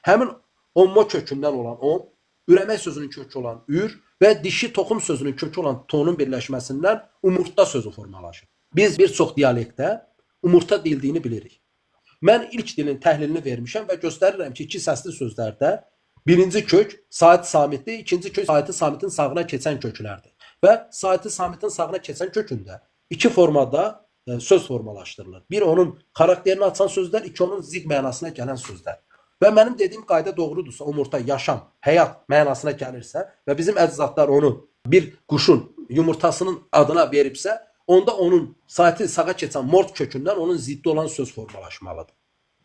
Həmin omma kökündən olan om, ürəmək sözünün kökü olan ür və dişi toxum sözünün kökü olan tonun birləşməsindən umurtda sözü formalaşır. Biz bir çox dialektdə umurta deyildiyini bilirik. Mən ilk dilin təhlilini vermişəm və göstərirəm ki, iki səsli sözlərdə birinci kök sait samitdir, ikinci kök saiti samitin sağına keçən köklərdir. Və saiti samitin sağına keçən kökündə iki formada söz formalaşdırılır. Bir onun xarakterini açan sözlər, iki onun zidd mənasına gələn sözlər. Və mənim dediyim qayda doğrudursa, umurta, yaşam, həyat mənasına gəlirsə və bizim əcdadlar onu bir quşun yumurtasının adına veribsə, onda onun saiti sağa keçən mort kökündən onun ziddi olan söz formalaşmalıdır.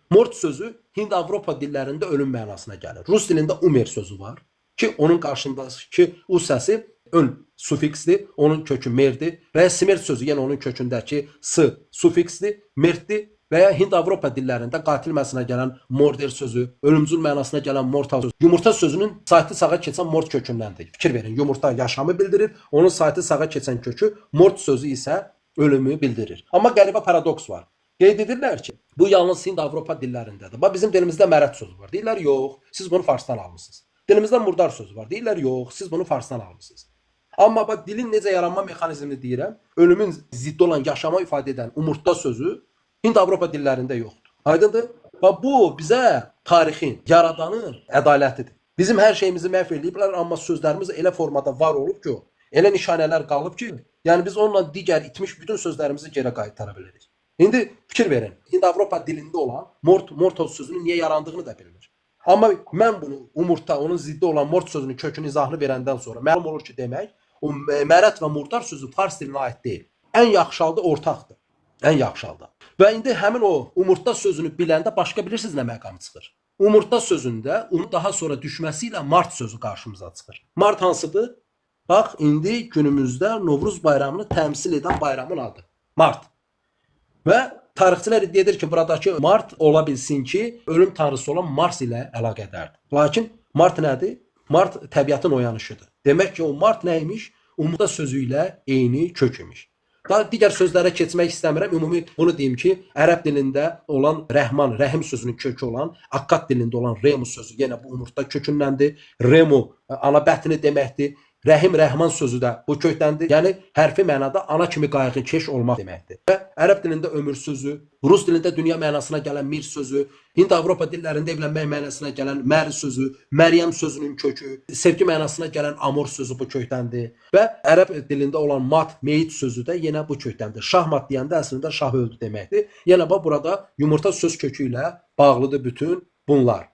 Mort sözü Hind-Avropa dillərində ölüm mənasına gəlir. Rus dilində umer sözü var ki, onun qarşındakı u səsi ön sufiksdir, onun kökü merdir və ya smert sözü yenə onun kökündəki s sufiksdir, mertdir və ya Hind-Avropa dillərində qatil mənasına gələn morder sözü, ölümcül mənasına gələn mortal sözü, yumurta sözünün saiti sağa keçən mort kökündəndir. Fikir verin, yumurta yaşamı bildirir, onun saiti sağa keçən kökü mort sözü isə ölümü bildirir. Amma qəribə paradoks var. Qeyd edirlər ki, bu yalnız Hind-Avropa dillərindədir. Bax bizim dilimizdə mərət sözü var. Deyirlər, yox, siz bunu farsdan almısınız. Dilimizdə murdar sözü var. Deyirlər, yox, siz bunu farsdan almısınız. Amma bax dilin necə yaranma mexanizmini deyirəm. Ölümün ziddi olan yaşama ifadə edən umurtda sözü Hind-Avropa dillərində yoxdur. Aydındır? Bax bu bizə tarixin, yaradanın ədalətidir. Bizim hər şeyimizi məhv eləyiblər, amma sözlərimiz elə formada var olub ki, elə nişanələr qalıb ki, yəni biz onunla digər itmiş bütün sözlərimizi geri qaytara bilirik. İndi fikir verin. Hind-Avropa dilində olan mort, mortal sözünün niyə yarandığını da bilmir. Amma mən bunu umurta, onun ziddi olan mort sözünün kökünü izahını verəndən sonra məlum olur ki, demək, o mərət və murdar sözü fars dilinə aid deyil. Ən yaxşı halda ortaqdır. Ən yaxşı halda. Və indi həmin o umurtda sözünü biləndə başqa bilirsiniz nə məqam çıxır? Umurtda sözündə onun daha sonra düşməsi ilə mart sözü qarşımıza çıxır. Mart hansıdır? Bax, indi günümüzdə Novruz bayramını təmsil edən bayramın adı. Mart. Və tarixçilər iddia edir ki, buradakı Mart ola bilsin ki, ölüm tanrısı olan Mars ilə əlaqədardır. Lakin Mart nədir? Mart təbiətin oyanışıdır. Demək ki, o Mart nə imiş? Umurta sözü ilə eyni kök imiş. Daha digər sözlərə keçmək istəmirəm. Ümumi bunu deyim ki, ərəb dilində olan Rəhman, Rəhim sözünün kökü olan, Akkad dilində olan Remu sözü yenə bu umurta kökündəndir. Remu ana bətni deməkdir. Rəhim, Rəhman sözü də bu kökdəndir. Yəni hərfi mənada ana kimi qayğıkeş olmaq deməkdir. Və ərəb dilində ömür sözü, rus dilində dünya mənasına gələn mir sözü, Hind-Avropa dillərində evlənmək mənasına gələn mər sözü, Məryəm sözünün kökü, sevgi mənasına gələn amor sözü bu kökdəndir. Və ərəb dilində olan mat, meyit sözü də yenə bu kökdəndir. Şahmat deyəndə əslində şah öldü deməkdir. Yenə bax burada yumurta söz kökü ilə bağlıdır bütün bunlar.